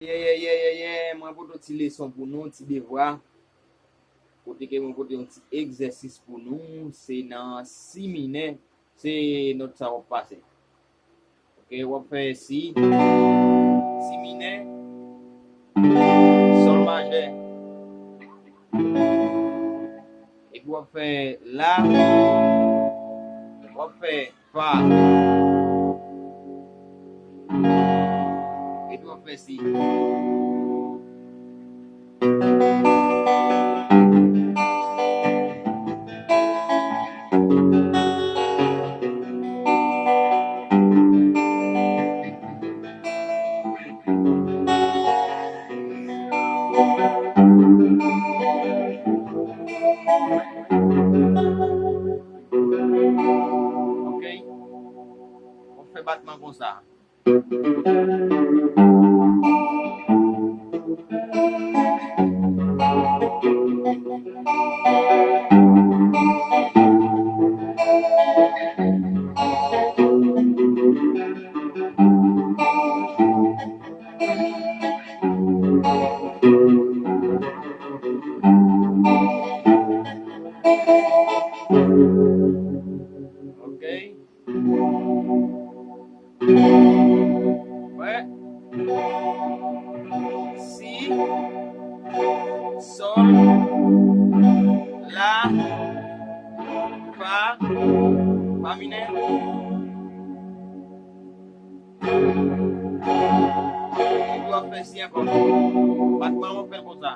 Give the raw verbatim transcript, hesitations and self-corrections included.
Yeah, yeah, yeah, yeah, yeah. Mwen pote yon ti leson pou nou, ti devwa. Kote ke mwen pote yon ti egzèsis pou nou, se nan si minè, se nòt sa w ap pase. Ok, w ap fè si, si minè, sòl majè. Epi w ap fè la, w ap fè fa. Epi w ap fè si. Ok. W ap fè batman konsa. Ok. Wè. Si, sòl, la, fa, fa minè. Epi w ap fè si ankò. Batman w ap fè l konsa.